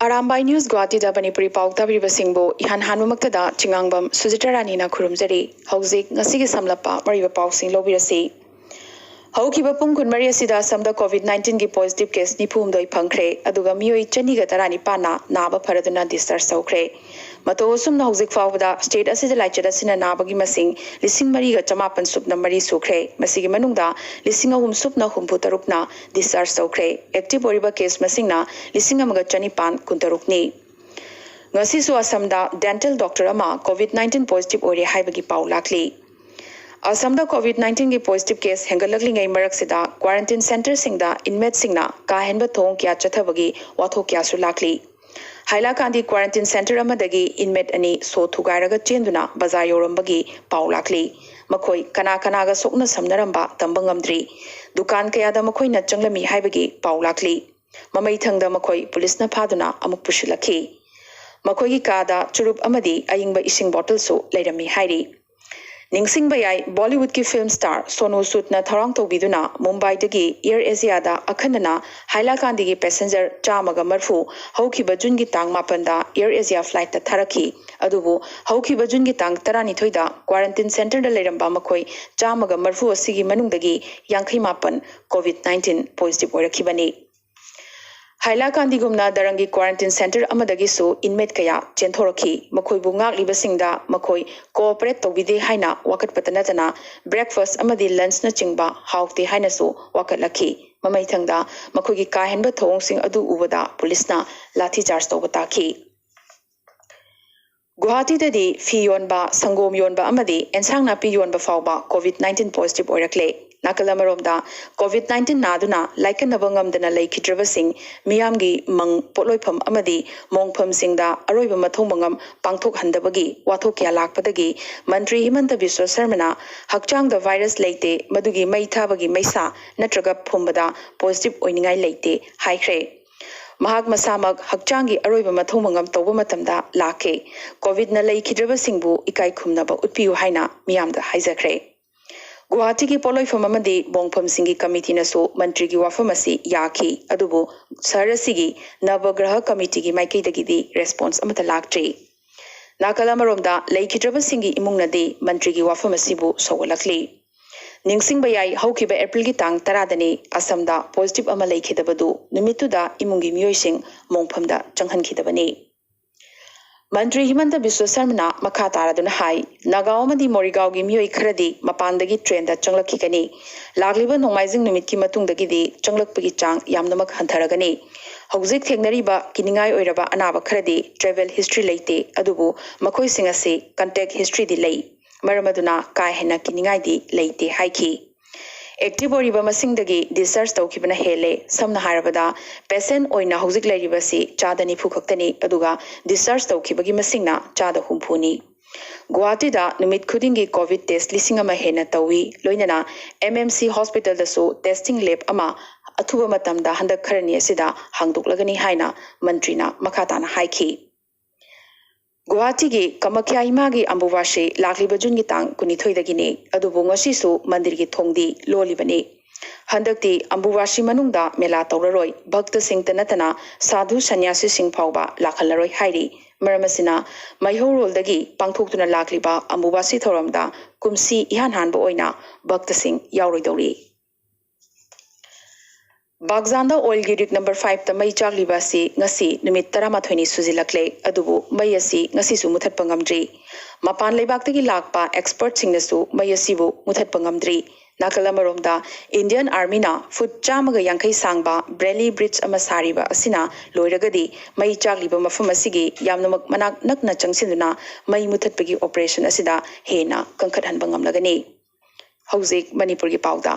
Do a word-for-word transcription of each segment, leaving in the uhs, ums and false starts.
Arambai news ꯒꯨꯋꯥꯍꯥꯇꯤꯗ Manipuri ꯄꯥꯎ ꯇꯥꯕꯤꯔꯤꯕꯁꯤꯡꯕꯨ ꯏꯍꯥꯟ ꯍꯥꯟꯕꯃꯛꯇꯗ ꯆꯤꯉꯥꯡꯕꯝ ꯁꯨꯖꯤꯇꯥ ꯔꯥꯅꯤꯅ ꯈꯨꯔꯨꯝꯖꯔꯤ꯫ ꯍꯧꯖꯤꯛ ꯉꯁꯤꯒꯤ ꯁꯝꯂꯞꯄ ꯃꯔꯨꯑꯣꯏꯕ ꯄꯥꯎꯁꯤꯡ ꯂꯧꯕꯤꯔꯁꯤ꯫ ꯍꯧꯈꯤꯕ ꯄꯨꯡ ꯀꯨꯟꯃꯔꯤ ꯑꯁꯤꯗ ꯑꯁꯝꯗ ꯀꯣꯚꯤꯗ ꯅꯥꯏꯟꯇꯤꯟꯒꯤ ꯄꯣꯖꯤꯇꯤꯚ ꯀꯦꯁ ꯅꯤꯐꯨ ꯍꯨꯝꯗꯣꯏ ꯐꯪꯈ꯭ꯔꯦ, ꯑꯗꯨꯒ ꯃꯤꯑꯣꯏ ꯆꯅꯤꯒ ꯇꯔꯥꯅꯤꯄꯥꯟꯅ ꯅꯥꯕ ꯐꯔꯗꯨꯅ ꯗꯤꯁꯆꯥꯔꯖ ꯇꯧꯈ꯭ꯔꯦ꯫ ꯃꯇꯧ ꯑꯁꯨꯝꯅ ꯍꯧꯖꯤꯛ ꯐꯥꯎꯕꯗ ꯁ꯭ꯇꯦꯠ ꯑꯁꯤꯗ ꯂꯥꯏꯆꯠ ꯑꯁꯤꯅ ꯅꯥꯕꯒꯤ ꯃꯁꯤꯡ ꯂꯤꯁꯤꯡ ꯃꯔꯤꯒ ꯆꯃꯥꯄꯟ ꯁꯨꯞꯅ ꯃꯔꯤ ꯁꯨꯈ꯭ꯔꯦ꯫ ꯃꯁꯤꯒꯤ ꯃꯅꯨꯡꯗ ꯂꯤꯁꯤꯡ ꯑꯍꯨꯝ ꯁꯨꯞꯅ ꯍꯨꯝꯐꯨ ꯇꯔꯨꯛꯅ ꯗꯤꯁꯆꯥꯔꯖ ꯇꯧꯈ꯭ꯔꯦ꯫ ꯑꯦꯛꯇꯤꯚ ꯑꯣꯏꯔꯤꯕ ꯀꯦꯁ ꯃꯁꯤꯡꯅ ꯂꯤꯁꯤꯡ ꯑꯃꯒ ꯆꯅꯤꯄꯥꯟ ꯀꯨꯟꯇꯔꯨꯛꯅꯤ꯫ ꯉꯁꯤꯁꯨ ꯑꯁꯝꯗ ꯗꯦꯟꯇꯦꯜ ꯗꯣꯛꯇꯔ ꯑꯃ ꯀꯣꯚꯤꯗ ꯅꯥꯏꯟꯇꯤꯟ ꯄꯣꯖꯤꯇꯤꯚ ꯑꯣꯏꯔꯦ ꯍꯥꯏꯕꯒꯤ ꯄꯥꯎ ꯂꯥꯛꯂꯤ꯫ ꯑꯁꯝꯗ ꯀꯣꯚꯤꯗ ꯅꯥꯏꯟꯇꯤꯟꯒꯤ ꯄꯣꯖꯤꯇꯤꯚ ꯀꯦꯁ ꯍꯦꯟꯒꯠꯂꯛꯂꯤꯉꯩ ꯃꯔꯛꯁꯤꯗ ꯀ꯭ꯋꯥꯔꯦꯟꯇꯤꯟ ꯁꯦꯟꯇꯔꯁꯤꯡꯗ ꯏꯟꯃꯦꯠꯁꯤꯡꯅ ꯀꯥ ꯍꯦꯟꯕ ꯊꯧꯑꯣꯡ ꯀꯌꯥ ꯆꯠꯊꯕꯒꯤ ꯋꯥꯊꯣꯛ ꯀꯌꯥꯁꯨ ꯂꯥꯛꯂꯤ꯫ ꯍꯥꯏꯂꯥꯀꯥꯟꯗꯤ ꯀ꯭ꯋꯥꯔꯦꯟꯇꯤꯟ ꯁꯦꯟꯇꯔ ꯑꯃꯗꯒꯤ ꯏꯟꯃꯦꯠ ꯑꯅꯤ ꯁꯣ ꯊꯨꯒꯥꯏꯔꯒ ꯆꯦꯟꯗꯨꯅ ꯕꯖꯥꯔ ꯌꯧꯔꯝꯕꯒꯤ ꯄꯥꯎ ꯂꯥꯛꯂꯤ꯫ ꯃꯈꯣꯏ ꯀꯅꯥ ꯀꯅꯥꯒ ꯁꯣꯛꯅ ꯁꯝꯅꯔꯝꯕ ꯇꯝꯕ ꯉꯝꯗ꯭ꯔꯤ꯫ ꯗꯨꯀꯥꯟ ꯀꯌꯥꯗ ꯃꯈꯣꯏꯅ ꯆꯪꯂꯝꯃꯤ ꯍꯥꯏꯕꯒꯤ ꯄꯥꯎ ꯂꯥꯛꯂꯤ꯫ ꯃꯃꯩꯊꯪꯗ ꯃꯈꯣꯏ ꯄꯨꯂꯤꯁꯅ ꯐꯥꯗꯨꯅ ꯑꯃꯨꯛ ꯄꯨꯁꯤꯜꯂꯛꯈꯤ꯫ ꯃꯈꯣꯏꯒꯤ ꯀꯥꯗ ꯆꯨꯔꯨꯞ ꯑꯃꯗꯤ ꯑꯏꯪꯕ ꯏꯁꯤꯡ ꯕꯣꯇꯜꯁꯨ ꯂꯩꯔꯝꯃꯤ ꯍꯥꯏꯔꯤ꯫ ꯅꯤꯡꯁꯤꯡꯕ ꯌꯥꯏ, ꯕꯣꯂꯤꯋꯨꯗꯀꯤ ꯐꯤꯜꯝ ꯁ꯭ꯇꯥꯔ ꯁꯣꯅꯨ ꯁꯨꯗꯅ ꯊꯧꯔꯥꯡ ꯇꯧꯕꯤꯗꯨꯅ ꯃꯨꯝꯕꯥꯏꯗꯒꯤ ꯑꯦꯌꯔ ꯑꯦꯁꯤꯌꯥꯗ ꯑꯈꯟꯅꯅ ꯍꯥꯏꯂꯥꯀꯥꯟꯗꯤꯒꯤ ꯄꯦꯁꯦꯟꯖꯔ ꯆꯥꯝꯃꯒ ꯃꯔꯤꯐꯨ ꯍꯧꯈꯤꯕ ꯖꯨꯟꯒꯤ ꯇꯥꯡ ꯃꯥꯄꯟꯗ ꯑꯦꯌꯔ ꯑꯦꯁꯤꯌꯥ ꯐ꯭ꯂꯥꯏꯠꯇ ꯊꯥꯔꯛꯈꯤ꯫ ꯑꯗꯨꯕꯨ ꯍꯧꯈꯤꯕ ꯖꯨꯟꯒꯤ ꯇꯥꯡ ꯇꯔꯥꯅꯤꯊꯣꯏꯗ ꯀ꯭ꯋꯥꯔꯦꯟꯇꯤꯟ ꯁꯦꯟꯇꯔꯗ ꯂꯩꯔꯝꯕ ꯃꯈꯣꯏ ꯆꯥꯝꯃꯒ ꯃꯔꯤꯐꯨ ꯑꯁꯤꯒꯤ ꯃꯅꯨꯡꯗꯒꯤ ꯌꯥꯡꯈꯩ ꯃꯥꯄꯟ ꯀꯣꯚꯤꯗ ꯅꯥꯏꯟꯇꯤꯟ ꯄꯣꯖꯤꯇꯤꯚ ꯑꯣꯏꯔꯛꯈꯤꯕꯅꯤ꯫ ꯍꯥꯏꯂꯥꯀꯥꯟꯗꯤꯒꯨꯝꯅ ꯗꯔꯪꯒꯤ ꯀ꯭ꯋꯥꯔꯦꯟꯇꯤꯟ ꯁꯦꯟꯇꯔ ꯑꯃꯗꯒꯤꯁꯨ ꯏꯟꯃꯦꯠ ꯀꯌꯥ ꯆꯦꯟꯊꯣꯔꯛꯈꯤ꯫ ꯃꯈꯣꯏꯕꯨ ꯉꯥꯛꯂꯤꯕꯁꯤꯡꯗ ꯃꯈꯣꯏ ꯀꯣꯑꯣꯄꯔꯦꯠ ꯇꯧꯕꯤꯗꯦ ꯍꯥꯏꯅ ꯋꯥꯀꯠꯄꯇ ꯅꯠꯇꯅ ꯕ꯭ꯔꯦꯛꯐꯥꯁ꯭ꯠ ꯑꯃꯗꯤ ꯂꯟꯆꯅꯆꯤꯡꯕ ꯍꯥꯎꯇꯦ ꯍꯥꯏꯅꯁꯨ ꯋꯥꯀꯠꯂꯛꯈꯤ꯫ ꯃꯃꯩꯊꯪꯗ ꯃꯈꯣꯏꯒꯤ ꯀꯥ ꯍꯦꯟꯕ ꯊꯧꯑꯣꯡꯁꯤꯡ ꯑꯗꯨ ꯎꯕꯗ ꯄꯨꯂꯤꯁꯅ ꯂꯥꯊꯤꯆꯥꯔꯖ ꯇꯧꯕ ꯇꯥꯈꯤ꯫ ꯒꯨꯋꯥꯍꯥꯇꯤꯗꯗꯤ ꯐꯤ ꯌꯣꯟꯕ, ꯁꯪꯒꯣꯝ ꯌꯣꯟꯕ ꯑꯃꯗꯤ ꯑꯦꯟꯁꯥꯡ ꯅꯥꯄꯤ ꯌꯣꯟꯕ ꯐꯥꯎꯕ ꯀꯣꯚꯤꯗ ꯅꯥꯏꯟꯇꯤꯟ ꯄꯣꯖꯤꯇꯤꯚ ꯑꯣꯏꯔꯛꯂꯦ꯫ ꯅꯥꯀꯜ ꯑꯃꯔꯣꯝꯗ, ꯀꯣꯚꯤꯗ ꯅꯥꯏꯟꯇꯤꯟ ꯅꯥꯗꯨꯅ ꯂꯥꯏꯀꯠꯅꯕ ꯉꯝꯗꯅ ꯂꯩꯈꯤꯗ꯭ꯔꯕꯁꯤꯡ ꯃꯤꯌꯥꯝꯒꯤ ꯃꯪ ꯄꯣꯠꯂꯣꯏꯐꯝ ꯑꯃꯗꯤ ꯃꯣꯡꯐꯝꯁꯤꯡꯗ ꯑꯔꯣꯏꯕ ꯃꯊꯧ ꯃꯉꯝ ꯄꯥꯡꯊꯣꯛꯍꯟꯗꯕꯒꯤ ꯋꯥꯊꯣꯛ ꯀꯌꯥ ꯂꯥꯛꯄꯗꯒꯤ ꯃꯟꯇ꯭ꯔꯤ ꯍꯤꯃꯟꯇ ꯕꯤꯁ꯭ꯋ ꯁꯔꯃꯅ ꯍꯛꯆꯥꯡꯗ ꯚꯥꯏꯔꯁ ꯂꯩꯇꯦ, ꯃꯗꯨꯒꯤ ꯃꯩ ꯊꯥꯕꯒꯤ ꯃꯩꯁꯥ ꯅꯠꯇ꯭ꯔꯒ ꯐꯨꯝꯕꯗ ꯄꯣꯖꯤꯇꯤꯚ ꯑꯣꯏꯅꯤꯡꯉꯥꯏ ꯂꯩꯇꯦ ꯍꯥꯏꯈ꯭ꯔꯦ꯫ ꯃꯍꯥꯛ ꯃꯁꯥꯃꯛ ꯍꯛꯆꯥꯡꯒꯤ ꯑꯔꯣꯏꯕ ꯃꯊꯧ ꯃꯉꯝ ꯇꯧꯕ ꯃꯇꯝꯗ ꯂꯥꯛꯈꯤ꯫ ꯀꯣꯚꯤꯗꯅ ꯂꯩꯈꯤꯗ꯭ꯔꯕꯁꯤꯡꯕꯨ ꯏꯀꯥꯏ ꯈꯨꯝꯅꯕ ꯎꯠꯄꯤꯌꯨ ꯍꯥꯏꯅ ꯃꯤꯌꯥꯝꯗ ꯍꯥꯏꯖꯈ꯭ꯔꯦ꯫ ꯒꯨꯋꯥꯍꯥꯇꯤꯒꯤ ꯄꯣꯠꯂꯣꯏꯐꯝ ꯑꯃꯗꯤ ꯃꯣꯡꯐꯝꯁꯤꯡꯒꯤ ꯀꯃꯤꯇꯤꯅꯁꯨ ꯃꯟꯇ꯭ꯔꯤꯒꯤ ꯋꯥꯐꯝ ꯑꯁꯤ ꯌꯥꯈꯤ, ꯑꯗꯨꯕꯨ ꯁꯍꯔ ꯑꯁꯤꯒꯤ ꯅꯕꯒ꯭ꯔꯍ ꯀꯃꯤꯇꯤꯒꯤ ꯃꯥꯏꯀꯩꯗꯒꯤꯗꯤ ꯔꯦꯁꯄꯣꯟꯁ ꯑꯃꯠꯇ ꯂꯥꯛꯇ꯭ꯔꯤ꯫ ꯅꯥꯀꯜ ꯑꯃꯔꯣꯝꯗ, ꯂꯩꯈꯤꯗ꯭ꯔꯕꯁꯤꯡꯒꯤ ꯏꯃꯨꯡꯅꯗꯤ ꯃꯟꯇ꯭ꯔꯤꯒꯤ ꯋꯥꯐꯝ ꯑꯁꯤꯕꯨ ꯁꯧꯒꯠꯂꯛꯂꯤ꯫ ꯅꯤꯡꯁꯤꯡꯕ ꯌꯥꯏ, ꯍꯧꯈꯤꯕ ꯑꯦꯄ꯭ꯔꯤꯜꯒꯤ ꯇꯥꯡ ꯇꯔꯥꯗꯅꯤ ꯑꯁꯝꯗ ꯄꯣꯖꯤꯇꯤꯚ ꯑꯃ ꯂꯩꯈꯤꯗꯕꯗꯨ ꯅꯨꯃꯤꯠꯇꯨꯗ ꯏꯃꯨꯡꯒꯤ ꯃꯤꯑꯣꯏꯁꯤꯡ ꯃꯣꯡꯐꯝꯗ ꯆꯪꯍꯟꯈꯤꯗꯕꯅꯤ꯫ ꯃꯟꯇ꯭ꯔꯤ ꯍꯤꯃꯟꯇ ꯕꯤꯁ꯭ꯋ ꯁꯔꯃꯅ ꯃꯈꯥ ꯇꯥꯔꯗꯨꯅ ꯍꯥꯏ, ꯅꯥꯒꯥꯎ ꯑꯃꯗꯤ ꯃꯣꯔꯤꯒꯥꯎꯒꯤ ꯃꯤꯑꯣꯏ ꯈꯔꯗꯤ ꯃꯄꯥꯟꯗꯒꯤ ꯇ꯭ꯔꯦꯟꯗ ꯆꯪꯂꯛꯈꯤꯒꯅꯤ꯫ ꯂꯥꯛꯂꯤꯕ ꯅꯣꯡꯃꯥꯏꯖꯤꯡ ꯅꯨꯃꯤꯠꯀꯤ ꯃꯇꯨꯡꯗꯒꯤꯗꯤ ꯆꯪꯂꯛꯄꯒꯤ ꯆꯥꯡ ꯌꯥꯝꯅꯃꯛ ꯍꯟꯊꯔꯒꯅꯤ꯫ ꯍꯧꯖꯤꯛ ꯊꯦꯡꯅꯔꯤꯕ ꯀꯤꯅꯤꯡꯉꯥꯏ ꯑꯣꯏꯔꯕ ꯑꯅꯥꯕ ꯈꯔꯗꯤ ꯇ꯭ꯔꯦꯚꯦꯜ ꯍꯤꯁꯇ꯭ꯔꯤ ꯂꯩꯇꯦ, ꯑꯗꯨꯕꯨ ꯃꯈꯣꯏꯁꯤꯡ ꯑꯁꯤ ꯀꯟꯇꯦꯛ ꯍꯤꯁꯇ꯭ꯔꯤꯗꯤ ꯂꯩ꯫ ꯃꯔꯝ ꯑꯗꯨꯅ ꯀꯥ ꯍꯦꯟꯅ ꯀꯤꯅꯤꯡꯉꯥꯏꯗꯤ ꯂꯩꯇꯦ ꯍꯥꯏꯈꯤ꯫ ꯑꯦꯛꯇꯤꯚ ꯑꯣꯏꯔꯤꯕ ꯃꯁꯤꯡꯗꯒꯤ ꯗꯤꯁꯆꯥꯔꯖ ꯇꯧꯈꯤꯕꯅ ꯍꯦꯜꯂꯦ꯫ ꯁꯝꯅ ꯍꯥꯏꯔꯕꯗ, ꯄꯦꯁꯦꯟ ꯑꯣꯏꯅ ꯍꯧꯖꯤꯛ ꯂꯩꯔꯤꯕꯁꯤ ꯆꯥꯗ ꯅꯤꯐꯨ ꯈꯛꯇꯅꯤ, ꯑꯗꯨꯒ ꯗꯤꯁꯆꯥꯔꯖ ꯇꯧꯈꯤꯕꯒꯤ ꯃꯁꯤꯡꯅ ꯆꯥꯗ ꯍꯨꯝꯐꯨꯅꯤ꯫ ꯒꯨꯋꯥꯍꯥꯇꯤꯗ ꯅꯨꯃꯤꯠ ꯈꯨꯗꯤꯡꯒꯤ ꯀꯣꯚꯤꯗ ꯇꯦꯁ ꯂꯤꯁꯤꯡ ꯑꯃ ꯍꯦꯟꯅ ꯇꯧꯏ, ꯂꯣꯏꯅꯅ ꯑꯦꯝ ꯑꯦꯝ ꯁꯤ ꯍꯣꯁꯄꯤꯇꯥꯜꯗꯁꯨ ꯇꯦꯁꯇꯤꯡ ꯂꯦꯕ ꯑꯃ ꯑꯊꯨꯕ ꯃꯇꯝꯗ ꯍꯟꯗꯛ ꯈꯔꯅꯤ ꯑꯁꯤꯗ ꯍꯥꯡꯗꯣꯛꯂꯒꯅꯤ ꯍꯥꯏꯅ ꯃꯟꯇ꯭ꯔꯤꯅ ꯃꯈꯥ ꯇꯥꯅ ꯍꯥꯏꯈꯤ꯫ ꯒꯨꯋꯥꯍꯥꯇꯤꯒꯤ ꯀꯃꯈ꯭ꯌꯥ ꯏꯃꯥꯒꯤ ꯑꯝꯕꯨꯕꯥꯁꯤ ꯂꯥꯛꯂꯤꯕ ꯖꯨꯟꯒꯤ ꯇꯥꯡ ꯀꯨꯟꯅꯤꯊꯣꯏꯗꯒꯤꯅꯤ, ꯑꯗꯨꯕꯨ ꯉꯁꯤꯁꯨ ꯃꯟꯗꯤꯔꯒꯤ ꯊꯣꯡꯗꯤ ꯂꯣꯜꯂꯤꯕꯅꯤ꯫ ꯍꯟꯗꯛꯇꯤ ꯑꯝꯕꯨꯕꯥꯁꯤ ꯃꯅꯨꯡꯗ ꯃꯦꯂꯥ ꯇꯧꯔꯔꯣꯏ, ꯚꯛꯇꯁꯤꯡꯇ ꯅꯠꯇꯅ ꯁꯥꯙꯨ ꯁꯟꯌꯥꯁꯤꯁꯤꯡ ꯐꯥꯎꯕ ꯂꯥꯛꯍꯜꯂꯔꯣꯏ ꯍꯥꯏꯔꯤ꯫ ꯃꯔꯝ ꯑꯁꯤꯅ, ꯃꯩꯍꯧꯔꯣꯜꯗꯒꯤ ꯄꯥꯡꯊꯣꯛꯇꯨꯅ ꯂꯥꯛꯂꯤꯕ ꯑꯝꯕꯨꯕꯥꯁꯤ ꯊꯧꯔꯝꯗ ꯀꯨꯝꯁꯤ ꯏꯍꯥꯟ ꯍꯥꯟꯕ ꯑꯣꯏꯅ ꯚꯛꯇꯁꯤꯡ ꯌꯥꯎꯔꯣꯏꯗꯧꯔꯤ꯫ ꯕꯥꯒꯖꯥꯟꯗ ꯑꯣꯏꯜꯒꯤ ꯔꯤꯛ ꯅꯝꯕꯔ ꯐꯥꯏꯚꯇ ꯃꯩ ꯆꯥꯛꯂꯤꯕ ꯑꯁꯤ ꯉꯁꯤ ꯅꯨꯃꯤꯠ ꯇꯔꯥꯃꯥꯊꯣꯏꯅꯤ ꯁꯨꯖꯤꯜꯂꯛꯂꯦ, ꯑꯗꯨꯕꯨ ꯃꯩ ꯑꯁꯤ ꯉꯁꯤꯁꯨ ꯃꯨꯊꯠꯄ ꯉꯝꯗ꯭ꯔꯤ꯫ ꯃꯄꯥꯟ ꯂꯩꯕꯥꯛꯇꯒꯤ ꯂꯥꯛꯄ ꯑꯦꯛꯁꯄꯔꯠꯁꯤꯡꯅꯁꯨ ꯃꯩ ꯑꯁꯤꯕꯨ ꯃꯨꯊꯠꯄ ꯉꯝꯗ꯭ꯔꯤ꯫ ꯅꯥꯀꯜ ꯑꯃꯔꯣꯝꯗ, ꯏꯟꯗꯤꯌꯟ ꯑꯥꯔꯃꯤꯅ ꯐꯨꯠ ꯆꯥꯝꯃꯒ ꯌꯥꯡꯈꯩ ꯁꯥꯡꯕ ꯕ꯭ꯔꯦꯂꯤ ꯕ꯭ꯔꯤꯖ ꯑꯃ ꯁꯥꯔꯤꯕ ꯑꯁꯤꯅ ꯂꯣꯏꯔꯒꯗꯤ ꯃꯩ ꯆꯥꯛꯂꯤꯕ ꯃꯐꯝ ꯑꯁꯤꯒꯤ ꯌꯥꯝꯅꯃꯛ ꯃꯅꯥꯛ ꯅꯛꯅ ꯆꯪꯁꯤꯟꯗꯨꯅ ꯃꯩ ꯃꯨꯊꯠꯄꯒꯤ ꯑꯣꯄꯔꯦꯁꯟ ꯑꯁꯤꯗ ꯍꯦꯟꯅ ꯀꯟꯈꯠꯍꯟꯕ ꯉꯝꯂꯒꯅꯤ꯫ ꯍꯧꯖꯤꯛ ꯃꯅꯤꯄꯨꯔꯒꯤ ꯄꯥꯎꯗ꯫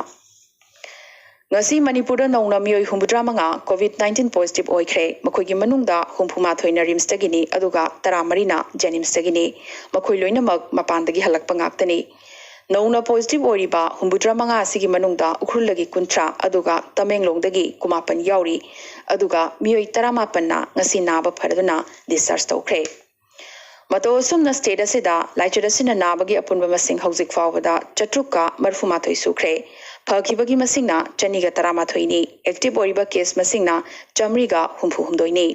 ꯉꯁꯤ ꯃꯅꯤꯄꯨꯔꯗ ꯅꯧꯅ ꯃꯤꯑꯣꯏ ꯍꯨꯝꯐꯨꯇꯔꯥ ꯃꯉꯥ ꯀꯣꯚꯤꯗ ꯅꯥꯏꯟꯇꯤꯟ ꯄꯣꯖꯤꯇꯤꯚ ꯑꯣꯏꯈ꯭ꯔꯦ꯫ ꯃꯈꯣꯏꯒꯤ ꯃꯅꯨꯡꯗ ꯍꯨꯝꯐꯨꯃꯥꯊꯣꯏꯅ ꯔꯤꯝꯁꯇꯒꯤꯅꯤ, ꯑꯗꯨꯒ ꯇꯔꯥꯃꯔꯤꯅ ꯖꯦꯅꯤꯝꯁꯇꯒꯤꯅꯤ꯫ ꯃꯈꯣꯏ ꯂꯣꯏꯅꯃꯛ ꯃꯄꯥꯟꯗꯒꯤ ꯍꯜꯂꯛꯄ ꯉꯥꯛꯇꯅꯤ꯫ ꯅꯧꯅ ꯄꯣꯖꯤꯇꯤꯚ ꯑꯣꯏꯔꯤꯕ ꯍꯨꯝꯐꯨꯇꯔꯥ ꯃꯉꯥ ꯑꯁꯤꯒꯤ ꯃꯅꯨꯡꯗ ꯎꯈ꯭ꯔꯨꯜꯗꯒꯤ ꯀꯨꯟꯊ꯭ꯔꯥ, ꯑꯗꯨꯒ ꯇꯃꯦꯡꯂꯣꯡꯗꯒꯤ ꯀꯨꯟꯃꯥꯄꯟ ꯌꯥꯎꯔꯤ꯫ ꯑꯗꯨꯒ ꯃꯤꯑꯣꯏ ꯇꯔꯥꯃꯥꯄꯟꯅ ꯉꯁꯤ ꯅꯥꯕ ꯐꯔꯗꯨꯅ ꯗꯤꯁꯆꯥꯔꯖ ꯇꯧꯈ꯭ꯔꯦ꯫ ꯃꯇꯧ ꯑꯁꯨꯝꯅ state ꯑꯁꯤꯗ ꯂꯥꯏꯆꯠ ꯑꯁꯤꯅ ꯅꯥꯕꯒꯤ ꯑꯄꯨꯟꯕ ꯃꯁꯤꯡ ꯍꯧꯖꯤꯛ ꯐꯥꯎꯕꯗ ꯆꯥꯇ꯭ꯔꯨꯛꯀ ꯃꯔꯤꯐꯨ ꯃꯥꯊꯣꯏ ꯁꯨꯈ꯭ꯔꯦ꯫ ꯐꯈꯤꯕꯒꯤ ꯃꯁꯤꯡꯅ ꯆꯅꯤꯒ ꯇꯔꯥꯃꯥꯊꯣꯏꯅꯤ꯫ Active ꯑꯣꯏꯔꯤꯕ case ꯃꯁꯤꯡꯅ ꯆꯥꯃꯔꯤꯒ ꯍꯨꯝꯐꯨ ꯍꯨꯝꯗꯣꯏꯅꯤ꯫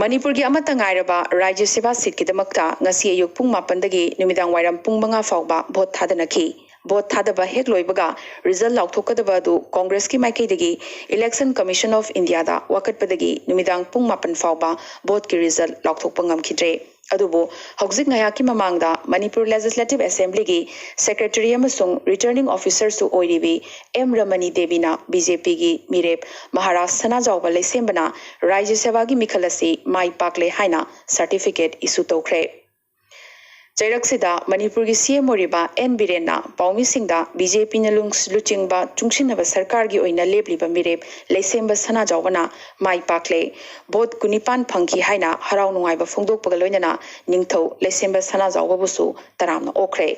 ꯃꯅꯤꯄꯨꯔꯒꯤ ꯑꯃꯠꯇ ꯉꯥꯏꯔꯕ ꯔꯥꯖ꯭ꯌ ꯁꯦꯕꯥ seatꯀꯤꯗꯃꯛꯇ ꯉꯁꯤ ꯑꯌꯨꯛ ꯄꯨꯡ ꯃꯥꯄꯟꯗꯒꯤ ꯅꯨꯃꯤꯗꯥꯡ ꯋꯥꯏꯔꯝ ꯄꯨꯡ ꯃꯉꯥ ꯐꯥꯎꯕ vote ꯊꯥꯗꯅꯈꯤ꯫ Vote ꯊꯥꯗꯕ ꯍꯦꯛ ꯂꯣꯏꯕꯒ result ꯂꯥꯎꯊꯣꯛꯀꯗꯕ ꯑꯗꯨ Congressꯀꯤ ꯃꯥꯏꯀꯩꯗꯒꯤ Election Commission of Indiaꯗ ꯋꯥꯀꯠꯄꯗꯒꯤ ꯅꯨꯃꯤꯗꯥꯡ ꯄꯨꯡ ꯃꯥꯄꯟ ꯐꯥꯎꯕ voteꯀꯤ result ꯂꯥꯎꯊꯣꯛꯄ ꯉꯝꯈꯤꯗ꯭ꯔꯦ꯫ ꯑꯗꯨꯕꯨ ꯍꯧꯖꯤꯛ ꯉꯥꯏꯍꯥꯛꯀꯤ ꯃꯃꯥꯡꯗ ꯃꯅꯤꯄꯨꯔ Legislative Assemblyꯒꯤ Secretary ꯑꯃꯁꯨꯡ Returning Officerꯁꯨ ꯑꯣꯏꯔꯤꯕꯤ ꯑꯦꯝ ꯔꯃꯅꯤ ꯗꯦꯕꯤꯅ BJPꯒꯤ ꯃꯤꯔꯦꯞ ꯃꯍꯥꯔꯥꯖ ꯁꯅꯥꯖꯥꯎꯕ ꯂꯩꯁꯦꯝꯕꯅ ꯔꯥꯖ꯭ꯌ ꯁꯦꯕꯥꯒꯤ ꯃꯤꯈꯜ ꯑꯁꯤ ꯃꯥꯏ ꯄꯥꯛꯂꯦ ꯍꯥꯏꯅ certificate issue ꯇꯧꯈ꯭ꯔꯦ꯫ ꯆꯩꯔꯛꯁꯤꯗ ꯃꯅꯤꯄꯨꯔꯒꯤ CM ꯑꯣꯏꯔꯤꯕ ꯑꯦꯟ ꯕꯤꯔꯦꯟꯅ ꯄꯥꯎꯃꯤꯁꯤꯡꯗ BJPꯅ ꯂꯨꯡ-, ꯂꯨꯆꯤꯡꯕ ꯆꯨꯡꯁꯤꯟꯅꯕ ꯁꯔꯀꯥꯔꯒꯤ ꯑꯣꯏꯅ ꯂꯦꯞꯂꯤꯕ ꯃꯤꯔꯦꯞ ꯂꯩꯁꯦꯝꯕ ꯁꯅꯥꯖꯥꯎꯕꯅ ꯃꯥꯏ ꯄꯥꯛꯂꯦ, vote ꯀꯨꯟꯅꯤꯄꯥꯟ ꯐꯪꯈꯤ ꯍꯥꯏꯅ ꯍꯔꯥꯎ ꯅꯨꯡꯉꯥꯏꯕ ꯐꯣꯡꯗꯣꯛꯄꯒ ꯂꯣꯏꯅꯅ ꯅꯤꯡꯊꯧ ꯂꯩꯁꯦꯝꯕ ꯁꯅꯥꯖꯥꯎꯕꯕꯨꯁꯨ ꯇꯔꯥꯝꯅ ꯑꯣꯛꯈ꯭ꯔꯦ꯫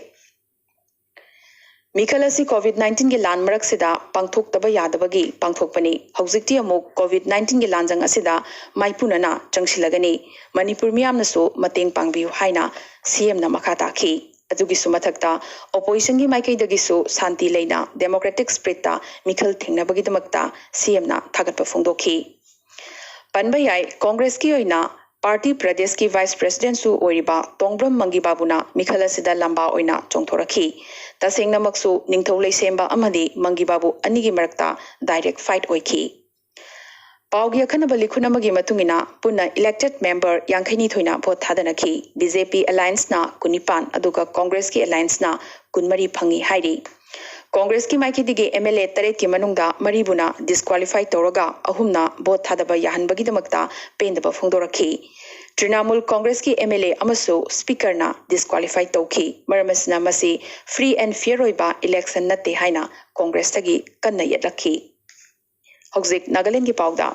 ꯃꯤꯈꯜ ꯑꯁꯤ COVID nineteenꯒꯤ ꯂꯥꯟ ꯃꯔꯛꯁꯤꯗ ꯄꯥꯡꯊꯣꯛꯇꯕ ꯌꯥꯗꯕꯒꯤ ꯄꯥꯡꯊꯣꯛꯄꯅꯤ꯫ ꯍꯧꯖꯤꯛꯇꯤ ꯑꯃꯨꯛ COVID nineteenꯒꯤ ꯂꯥꯟꯖꯪ ꯑꯁꯤꯗ ꯃꯥꯏꯄꯨꯅꯅ ꯆꯪꯁꯤꯜꯂꯒꯅꯤ꯫ ꯃꯅꯤꯄꯨꯔ ꯃꯤꯌꯥꯝꯅꯁꯨ ꯃꯇꯦꯡ ꯄꯥꯡꯕꯤꯌꯨ ꯍꯥꯏꯅ CMꯅ ꯃꯈꯥ ꯇꯥꯈꯤ꯫ ꯑꯗꯨꯒꯤꯁꯨ ꯃꯊꯛꯇ, oppositionꯒꯤ ꯃꯥꯏꯀꯩꯗꯒꯤꯁꯨ ꯁꯥꯟꯇꯤ ꯂꯩꯅ democratic spiritꯇ ꯃꯤꯈꯜ ꯊꯦꯡꯅꯕꯒꯤꯗꯃꯛꯇ CMꯅ ꯊꯥꯒꯠꯄ ꯐꯣꯡꯗꯣꯛꯈꯤ꯫ ꯄꯟꯕ ꯌꯥꯏ, Congressꯀꯤ ꯑꯣꯏꯅ party ꯄ꯭ꯔꯗꯦꯁꯀꯤ Vice Presidentꯁꯨ ꯑꯣꯏꯔꯤꯕ ꯇꯣꯡꯕ꯭ꯔꯝ ꯃꯪꯒꯤ ꯕꯥꯕꯨꯅ ꯃꯤꯈꯜ ꯑꯁꯤꯗ ꯂꯝꯕꯥ ꯑꯣꯏꯅ ꯆꯣꯡꯊꯣꯔꯛꯈꯤ꯫ ꯇꯁꯦꯡꯅꯃꯛꯁꯨ ꯅꯤꯡꯊꯧ ꯂꯩꯁꯦꯝꯕ ꯑꯃꯗꯤ ꯃꯪꯒꯤ ꯕꯥꯕꯨ ꯑꯅꯤꯒꯤ ꯃꯔꯛꯇ direct fight ꯑꯣꯏꯈꯤ꯫ ꯄꯥꯎꯒꯤ ꯑꯈꯟꯅꯕ ꯂꯤꯈꯨꯟ ꯑꯃꯒꯤ ꯃꯇꯨꯡ ꯏꯟꯅ, ꯄꯨꯟꯅ elected member ꯌꯥꯡꯈꯩꯅꯤꯊꯣꯏꯅ vote ꯊꯥꯗꯅꯈꯤ꯫ BJP allianceꯅ ꯀꯨꯟꯅꯤꯄꯥꯟ, ꯑꯗꯨꯒ Congressꯀꯤ allianceꯅ ꯀꯨꯟꯃꯔꯤ ꯐꯪꯉꯤ ꯍꯥꯏꯔꯤ꯫ Congressꯀꯤ ꯃꯥꯏꯀꯩꯗꯒꯤ MLA ꯇꯔꯦꯠꯀꯤ ꯃꯅꯨꯡꯗ ꯃꯔꯤꯕꯨꯅ disqualify ꯇꯧꯔꯒ ꯑꯍꯨꯝꯅ vote ꯊꯥꯗꯕ ꯌꯥꯍꯟꯕꯒꯤꯗꯃꯛꯇ ꯄꯦꯟꯗꯕ ꯐꯣꯡꯗꯣꯔꯛꯈꯤ꯫ Trinamool Congressꯀꯤ MLA ꯑꯃꯁꯨ Speakerꯅ disqualify ꯇꯧꯈꯤ꯫ ꯃꯔꯝ ꯑꯁꯤꯅ ꯃꯁꯤ free and fair ꯑꯣꯏꯕ election ꯅꯠꯇꯦ ꯍꯥꯏꯅ Congressꯇꯒꯤ ꯀꯟꯅ ꯌꯦꯠꯂꯛꯈꯤ꯫ ꯍꯧꯖꯤꯛ ꯅꯥꯒꯥꯂꯦꯟꯒꯤ ꯄꯥꯎꯗ꯫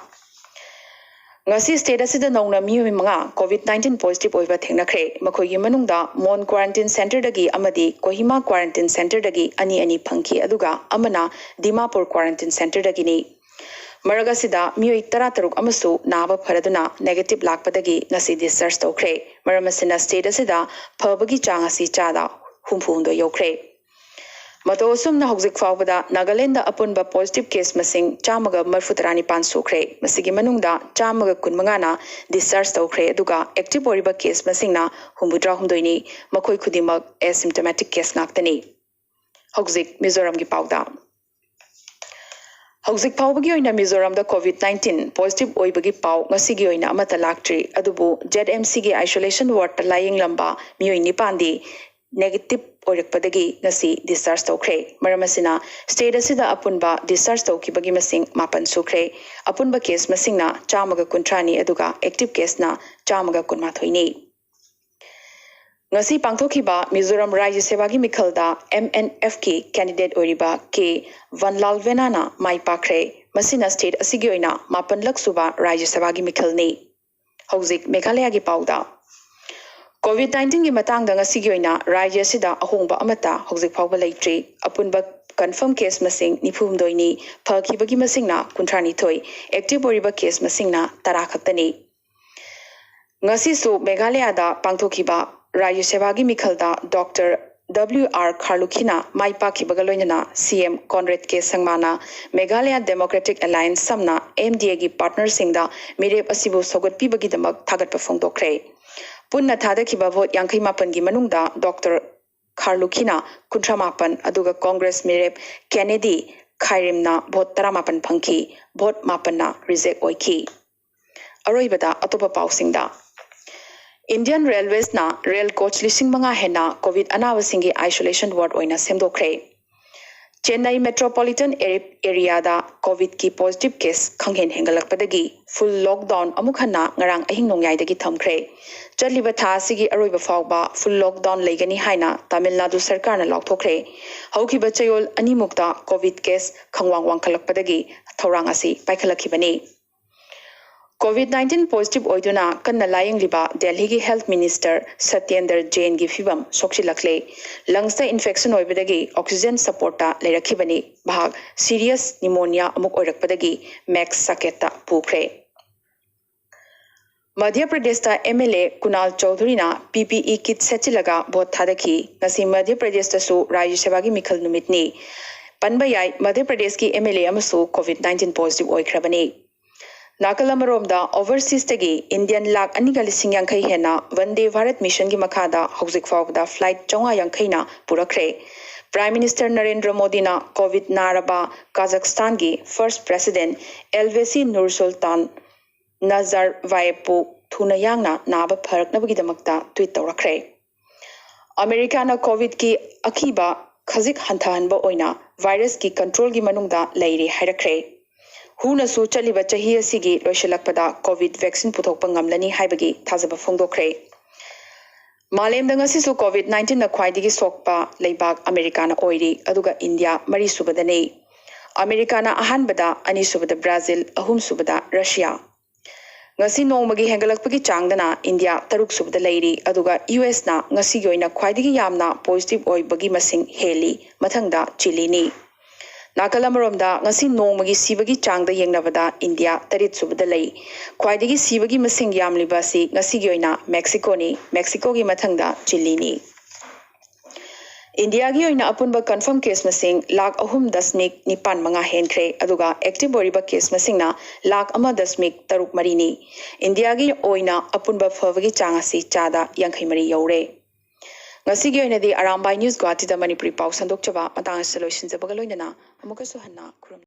ꯉꯁꯤ state ꯑꯁꯤꯗ ꯅꯧꯅ ꯃꯤꯑꯣꯏ ꯃꯉꯥ COVID nineteen positive ꯑꯣꯏꯕ ꯊꯦꯡꯅꯈ꯭ꯔꯦ꯫ ꯃꯈꯣꯏꯒꯤ ꯃꯅꯨꯡꯗ ꯃꯣꯟ quarantine centreꯗꯒꯤ ꯑꯃꯗꯤ ꯀꯣꯍꯤꯃꯥ quarantine centreꯗꯒꯤ ꯑꯅꯤ ꯑꯅꯤ ꯐꯪꯈꯤ, ꯑꯗꯨꯒ ꯑꯃꯅ ꯗꯤꯃꯥꯄꯨꯔ quarantine centreꯗꯒꯤꯅꯤ꯫ ꯃꯔꯛ ꯑꯁꯤꯗ ꯃꯤꯑꯣꯏ ꯇꯔꯥꯇꯔꯨꯛ ꯑꯃꯁꯨ ꯅꯥꯕ ꯐꯔꯗꯨꯅ negative ꯂꯥꯛꯄꯗꯒꯤ ꯉꯁꯤ discharge ꯇꯧꯈ꯭ꯔꯦ꯫ ꯃꯔꯝ ꯑꯁꯤꯅ state ꯑꯁꯤꯗ ꯐꯕꯒꯤ ꯆꯥꯡ ꯑꯁꯤ ꯆꯥꯗ ꯍꯨꯝꯐꯨꯍꯨꯝꯗꯣꯏ ꯌꯧꯈ꯭ꯔꯦ꯫ ꯃꯇꯧ ꯑꯁꯨꯝꯅ ꯍꯧꯖꯤꯛ ꯐꯥꯎꯕꯗ ꯅꯥꯒꯥꯂꯦꯟꯗ ꯑꯄꯨꯟꯕ positive case ꯃꯁꯤꯡ ꯆꯥꯝꯃꯒ ꯃꯔꯤꯐꯨ ꯇꯔꯥꯅꯤꯄꯥꯟ ꯁꯨꯈ꯭ꯔꯦ꯫ ꯃꯁꯤꯒꯤ ꯃꯅꯨꯡꯗ ꯆꯥꯝꯃꯒ ꯀꯨꯟꯃꯉꯥꯅ discharge ꯇꯧꯈ꯭ꯔꯦ, ꯑꯗꯨꯒ active ꯑꯣꯏꯔꯤꯕ case ꯃꯁꯤꯡꯅ ꯍꯨꯝꯐꯨꯇꯔꯥꯍꯨꯝꯗꯣꯏꯅꯤ꯫ ꯃꯈꯣꯏ ꯈꯨꯗꯤꯡꯃꯛ asymptomatic case ꯉꯥꯛꯇꯅꯤ꯫ ꯍꯧꯖꯤꯛ ꯃꯤꯖꯣꯔꯥꯝꯒꯤ ꯄꯥꯎꯗ꯫ ꯍꯧꯖꯤꯛ ꯐꯥꯎꯕꯒꯤ ꯑꯣꯏꯅ ꯃꯤꯖꯣꯔꯥꯝꯗ COVID nineteen positive ꯑꯣꯏꯕꯒꯤ ꯄꯥꯎ ꯉꯁꯤꯒꯤ ꯑꯣꯏꯅ ꯑꯃꯠꯇ ꯂꯥꯛꯇ꯭ꯔꯤ꯫ ꯑꯗꯨꯕꯨ ZMCꯒꯤ isolation wardꯇ ꯂꯥꯌꯦꯡꯂꯝꯕ ꯃꯤꯑꯣꯏ ꯅꯤꯄꯥꯟꯗꯤ negative ꯑꯣꯏꯔꯛꯄꯗꯒꯤ ꯉꯁꯤ discharge ꯇꯧꯈ꯭ꯔꯦ꯫ ꯃꯔꯝ ꯑꯁꯤꯅ state ꯑꯁꯤꯗ ꯑꯄꯨꯟꯕ discharge ꯇꯧꯈꯤꯕꯒꯤ ꯃꯁꯤꯡ ꯃꯥꯄꯟ ꯁꯨꯈ꯭ꯔꯦ꯫ ꯑꯄꯨꯟꯕ case ꯃꯁꯤꯡꯅ ꯆꯥꯝꯃꯒ ꯀꯨꯟꯊ꯭ꯔꯥꯅꯤ, ꯑꯗꯨꯒ active caseꯅ ꯆꯥꯝꯃꯒ ꯀꯨꯟꯃꯥꯊꯣꯏꯅꯤ꯫ ꯉꯁꯤ ꯄꯥꯡꯊꯣꯛꯈꯤꯕ ꯃꯤꯖꯣꯔꯥꯝ ꯔꯥꯖ꯭ꯌ ꯁꯦꯕꯥꯒꯤ ꯃꯤꯈꯜꯗ MNFꯀꯤ candidate ꯑꯣꯏꯔꯤꯕ ꯀꯦ ꯚꯟꯂꯥꯜ ꯚꯦꯅꯥꯅ ꯃꯥꯏ ꯄꯥꯛꯈ꯭ꯔꯦ꯫ ꯃꯁꯤꯅ state ꯑꯁꯤꯒꯤ ꯑꯣꯏꯅ ꯃꯥꯄꯟꯂꯛ ꯁꯨꯕ ꯔꯥꯖ꯭ꯌ ꯁꯦꯕꯥꯒꯤ ꯃꯤꯈꯜꯅꯤ꯫ ꯍꯧꯖꯤꯛ ꯃꯦꯘꯥꯂꯌꯥꯒꯤ ꯄꯥꯎꯗ꯫ COVID nineteenꯒꯤ ꯃꯇꯥꯡꯗ ꯉꯁꯤꯒꯤ ꯑꯣꯏꯅ ꯔꯥꯖ꯭ꯌ ꯑꯁꯤꯗ ꯑꯍꯣꯡꯕ ꯑꯃꯠꯇ ꯍꯧꯖꯤꯛ ꯐꯥꯎꯕ ꯂꯩꯇ꯭ꯔꯤ꯫ ꯑꯄꯨꯟꯕ confirm case ꯃꯁꯤꯡ ꯅꯤꯐꯨꯍꯨꯝꯗꯣꯏꯅꯤ, ꯐꯈꯤꯕꯒꯤ ꯃꯁꯤꯡꯅ ꯀꯨꯟꯊ꯭ꯔꯥꯅꯤꯊꯣꯏ, active ꯑꯣꯏꯔꯤꯕ case ꯃꯁꯤꯡꯅ ꯇꯔꯥ ꯈꯛꯇꯅꯤ꯫ ꯉꯁꯤꯁꯨ ꯃꯦꯘꯥꯂꯌꯥꯗ ꯄꯥꯡꯊꯣꯛꯈꯤꯕ ꯔꯥꯖ꯭ꯌ ꯁꯦꯕꯥꯒꯤ ꯃꯤꯈꯜꯗ Doctor W R ꯈꯥꯔꯂꯨꯈꯤꯅ ꯃꯥꯏ ꯄꯥꯛꯈꯤꯕꯒ ꯂꯣꯏꯅꯅ CM Conrad K ꯁꯪꯃꯥꯅ Meghalaya Democratic Alliance ꯁꯝꯅ MDAꯒꯤ partnerꯁꯤꯡꯗ ꯃꯤꯔꯦꯞ ꯑꯁꯤꯕꯨ ꯁꯧꯒꯠꯄꯤꯕꯒꯤꯗꯃꯛ ꯊꯥꯒꯠꯄ ꯐꯣꯡꯗꯣꯛꯈ꯭ꯔꯦ꯫ ꯄꯨꯟꯅ ꯊꯥꯗꯈꯤꯕ vote ꯌꯥꯡꯈꯩ ꯃꯥꯄꯟꯒꯤ ꯃꯅꯨꯡꯗ Doctor ꯈꯥꯔꯂꯨꯈꯤꯅ ꯀꯨꯟꯊ꯭ꯔꯥ ꯃꯥꯄꯟ, ꯑꯗꯨꯒ Congress ꯃꯤꯔꯦꯞ Kennedy ꯈꯥꯏꯔꯤꯝꯅ vote ꯇꯔꯥꯃꯥꯄꯟ ꯐꯪꯈꯤ꯫ Vote ꯃꯥꯄꯟꯅ reject ꯑꯣꯏꯈꯤ꯫ ꯑꯔꯣꯏꯕꯗ ꯑꯇꯣꯞꯄ ꯄꯥꯎꯁꯤꯡꯗ꯫ Indian Railwaysꯅ rail coach ꯂꯤꯁꯤꯡ ꯃꯉꯥ ꯍꯦꯟꯅ COVID ꯑꯅꯥꯕꯁꯤꯡꯒꯤ isolation ward ꯑꯣꯏꯅ ꯁꯦꯝꯗꯣꯛꯈ꯭ꯔꯦ꯫ Chennai metropolitan areaꯗ COVIDꯀꯤ positive case ꯈꯪꯍꯦꯟ ꯍꯦꯟꯒꯠꯂꯛꯄꯗꯒꯤ full lockdown ꯑꯃꯨꯛ ꯍꯟꯅ ꯉꯔꯥꯡ ꯑꯍꯤꯡ ꯅꯣꯡꯌꯥꯏꯗꯒꯤ ꯊꯝꯈ꯭ꯔꯦ꯫ ꯆꯠꯂꯤꯕ ꯊꯥ ꯑꯁꯤꯒꯤ ꯑꯔꯣꯏꯕ ꯐꯥꯎꯕ full lockdown ꯂꯩꯒꯅꯤ ꯍꯥꯏꯅ ꯇꯥꯃꯤꯜ ꯅꯥꯗꯨ ꯁꯔꯀꯥꯔꯅ ꯂꯥꯎꯊꯣꯛꯈ꯭ꯔꯦ꯫ ꯍꯧꯈꯤꯕ ꯆꯌꯣꯜ ꯑꯅꯤꯃꯨꯛꯇ COVID case ꯈꯪꯋꯥꯡ ꯋꯥꯡꯈꯠꯂꯛꯄꯗꯒꯤ ꯊꯧꯔꯥꯡ ꯑꯁꯤ ꯄꯥꯏꯈꯠꯂꯛꯈꯤꯕꯅꯤ꯫ ꯀꯣꯚꯤꯗ ꯅꯥꯏꯟꯇꯤꯟ ꯄꯣꯖꯤꯇꯤꯚ ꯑꯣꯏꯗꯨꯅ ꯀꯟꯅ ꯂꯥꯌꯦꯡꯂꯤꯕ ꯗꯦꯜꯍꯤꯒꯤ ꯍꯦꯜꯊ ꯃꯤꯅꯤꯁꯇꯔ ꯁꯇ꯭ꯌꯦꯟꯗ꯭ꯔ ꯖꯦꯟꯒꯤ ꯐꯤꯕꯝ ꯁꯣꯛꯆꯤꯜꯂꯛꯂꯦ꯫ ꯂꯪꯁꯇ ꯏꯟꯐꯦꯛꯁꯟ ꯑꯣꯏꯕꯗꯒꯤ ꯑꯣꯛꯁꯤꯖꯦꯟ ꯁꯄꯣꯔꯠꯇ ꯂꯩꯔꯛꯈꯤꯕꯅꯤ꯫ ꯃꯍꯥꯛ ꯁꯤꯔꯤꯌꯁ ꯅꯤꯃꯣꯅꯤꯌꯥ ꯑꯃꯨꯛ ꯑꯣꯏꯔꯛꯄꯗꯒꯤ ꯃꯦꯛꯁ ꯁꯥꯀꯦꯠꯇ ꯄꯨꯈ꯭ꯔꯦ꯫ ꯃꯙ꯭ꯌ ꯄ꯭ꯔꯗꯦꯁꯇ ꯑꯦꯝ ꯑꯦꯜ ꯑꯦ ꯀꯨꯅꯥꯜ ꯆꯧꯙꯨꯔꯤꯅ ꯄꯤ ꯄꯤ ꯏ ꯀꯤꯠ ꯁꯦꯠꯆꯤꯜꯂꯒ ꯚꯣꯠ ꯊꯥꯗꯈꯤ꯫ ꯉꯁꯤ ꯃꯙ꯭ꯌ ꯄ꯭ꯔꯗꯦꯁꯇꯁꯨ ꯔꯥꯖ꯭ꯌ ꯁꯦꯕꯥꯒꯤ ꯃꯤꯈꯜ ꯅꯨꯃꯤꯠꯅꯤ꯫ ꯄꯟꯕ ꯌꯥꯏ, ꯃꯙ꯭ꯌ ꯄ꯭ꯔꯗꯦꯁꯀꯤ ꯑꯦꯝ ꯑꯦꯜ ꯑꯦ ꯑꯃꯁꯨ ꯀꯣꯚꯤꯗ ꯅꯥꯏꯟꯇꯤꯟ ꯄꯣꯖꯤꯇꯤꯚ ꯑꯣꯏꯈ꯭ꯔꯕꯅꯤ꯫ ꯅꯥꯀꯜ ꯑꯃꯔꯣꯝꯗ, ꯑꯣꯚꯔꯁꯤꯁꯇꯒꯤ ꯏꯟꯗꯤꯌꯟ ꯂꯥꯈ ꯑꯅꯤꯒ ꯂꯤꯁꯤꯡ ꯌꯥꯡꯈꯩ ꯍꯦꯟꯅ ꯚꯟꯗꯦ ꯚꯥꯔꯠ ꯃꯤꯁꯟꯒꯤ ꯃꯈꯥꯗ ꯍꯧꯖꯤꯛ ꯐꯥꯎꯕꯗ ꯐ꯭ꯂꯥꯏꯠ ꯆꯥꯝꯃꯉꯥ ꯌꯥꯡꯈꯩꯅ ꯄꯨꯔꯛꯈ꯭ꯔꯦ꯫ ꯄ꯭ꯔꯥꯏꯝ ꯃꯤꯅꯤꯁꯇꯔ ꯅꯔꯦꯟꯗ꯭ꯔ ꯃꯣꯗꯤꯅ ꯀꯣꯚꯤꯗ ꯅꯥꯔꯕ ꯀꯥꯖꯥꯛꯁꯇꯥꯟꯒꯤ ꯐꯥꯔꯁ ꯄ꯭ꯔꯦꯁꯤꯗꯦꯟꯠ ꯑꯦꯜꯕꯦꯁꯤ ꯅꯨꯔ ꯁꯨꯜꯇꯥꯟ ꯅꯖꯥꯔꯕꯥꯌꯦꯚꯄꯨ ꯊꯨꯅ ꯌꯥꯡꯅ ꯅꯥꯕ ꯐꯔꯛꯅꯕꯒꯤꯗꯃꯛꯇ ꯇ꯭ꯋꯤꯠ ꯇꯧꯔꯛꯈ꯭ꯔꯦ꯫ ꯑꯃꯦꯔꯤꯀꯥꯅ ꯀꯣꯚꯤꯗꯀꯤ ꯑꯀꯤꯕ ꯈꯖꯤꯛ ꯍꯟꯊꯍꯟꯕ ꯑꯣꯏꯅ ꯚꯥꯏꯔꯁꯀꯤ ꯀꯟꯇ꯭ꯔꯣꯜꯒꯤ ꯃꯅꯨꯡꯗ ꯂꯩꯔꯦ ꯍꯥꯏꯔꯛꯈ꯭ꯔꯦ꯫ ꯍꯨꯅꯁꯨ ꯆꯠꯂꯤꯕ ꯆꯍꯤ ꯑꯁꯤꯒꯤ ꯂꯣꯏꯁꯤꯜꯂꯛꯄꯗ ꯀꯣꯚꯤꯗ ꯚꯦꯛꯁꯤꯟ ꯄꯨꯊꯣꯛꯄ ꯉꯝꯂꯅꯤ ꯍꯥꯏꯕꯒꯤ ꯊꯥꯖꯕ ꯐꯣꯡꯗꯣꯛꯈ꯭ꯔꯦ꯫ ꯃꯥꯂꯦꯝꯗ ꯉꯁꯤꯁꯨ ꯀꯣꯚꯤꯗ ꯅꯥꯏꯟꯇꯤꯟꯅ ꯈ꯭ꯋꯥꯏꯗꯒꯤ ꯁꯣꯛꯄ ꯂꯩꯕꯥꯛ ꯑꯃꯦꯔꯤꯀꯥꯅ ꯑꯣꯏꯔꯤ, ꯑꯗꯨꯒ ꯏꯟꯗꯤꯌꯥ ꯃꯔꯤꯁꯨꯕꯗꯅꯤ꯫ ꯑꯃꯦꯔꯤꯀꯥꯅ ꯑꯍꯥꯟꯕꯗ, ꯑꯅꯤꯁꯨꯕꯗ ꯕ꯭ꯔꯥꯖꯤꯜ, ꯑꯍꯨꯝꯁꯨꯕꯗ ꯔꯁꯤꯌꯥ꯫ ꯉꯁꯤ ꯅꯣꯡꯃꯒꯤ ꯍꯦꯟꯒꯠꯂꯛꯄꯒꯤ ꯆꯥꯡꯗꯅ ꯏꯟꯗꯤꯌꯥ ꯇꯔꯨꯛꯁꯨꯕꯗ ꯂꯩꯔꯤ, ꯑꯗꯨꯒ ꯌꯨ ꯑꯦꯁꯅ ꯉꯁꯤꯒꯤ ꯑꯣꯏꯅ ꯈ꯭ꯋꯥꯏꯗꯒꯤ ꯌꯥꯝꯅ ꯄꯣꯖꯤꯇꯤꯚ ꯑꯣꯏꯕꯒꯤ ꯃꯁꯤꯡ ꯍꯦꯜꯂꯤ꯫ ꯃꯊꯪꯗ ꯆꯤꯂꯤꯅꯤ꯫ ꯅꯥꯀꯜ ꯑꯃꯔꯣꯝꯗ, ꯉꯁꯤ ꯅꯣꯡꯃꯒꯤ ꯁꯤꯕꯒꯤ ꯆꯥꯡꯗ ꯌꯦꯡꯅꯕꯗ ꯏꯟꯗꯤꯌꯥ ꯇꯔꯦꯠꯁꯨꯕꯗ ꯂꯩ꯫ ꯈ꯭ꯋꯥꯏꯗꯒꯤ ꯁꯤꯕꯒꯤ ꯃꯁꯤꯡ ꯌꯥꯝꯂꯤꯕ ꯑꯁꯤ ꯉꯁꯤꯒꯤ ꯑꯣꯏꯅ ꯃꯦꯛꯁꯤꯀꯣꯅꯤ꯫ ꯃꯦꯛꯁꯤꯀꯣꯒꯤ ꯃꯊꯪꯗ ꯆꯤꯂꯤꯅꯤ꯫ ꯏꯟꯗꯤꯌꯥꯒꯤ ꯑꯣꯏꯅ ꯑꯄꯨꯟꯕ ꯀꯟꯐꯥꯔꯝ ꯀꯦꯁ ꯃꯁꯤꯡ ꯂꯥꯈ ꯑꯍꯨꯝ ꯗꯁꯃꯤꯛ ꯅꯤꯄꯥꯟ ꯃꯉꯥ ꯍꯦꯟꯈ꯭ꯔꯦ, ꯑꯗꯨꯒ ꯑꯦꯛꯇꯤꯚ ꯑꯣꯏꯔꯤꯕ ꯀꯦꯁ ꯃꯁꯤꯡꯅ ꯂꯥꯈ ꯑꯃ ꯗꯁꯃꯤꯛ ꯇꯔꯨꯛ ꯃꯔꯤꯅꯤ꯫ ꯏꯟꯗꯤꯌꯥꯒꯤ ꯑꯣꯏꯅ ꯑꯄꯨꯟꯕ ꯐꯕꯒꯤ ꯆꯥꯡ ꯑꯁꯤ ꯆꯥꯗ ꯌꯥꯡꯈꯩ ꯃꯔꯤ ꯌꯧꯔꯦ꯫ ꯉꯁꯤꯒꯤ ꯑꯣꯏꯅꯗꯤ ꯑꯔꯥꯝꯕꯥꯏ ꯅ꯭ꯌꯨꯁ ꯒꯨꯋꯥꯍꯥꯇꯤꯗ ꯃꯅꯤꯄꯨꯔꯤ ꯄꯥꯎ ꯁꯟꯗꯣꯛꯆꯕ ꯃꯇꯥꯡ ꯑꯁꯤꯗ ꯂꯣꯏꯁꯤꯟꯖꯕꯒ ꯂꯣꯏꯅꯅ ꯑꯃꯨꯛꯀꯁꯨ ꯍꯟꯅ ꯈꯨꯔꯨꯝ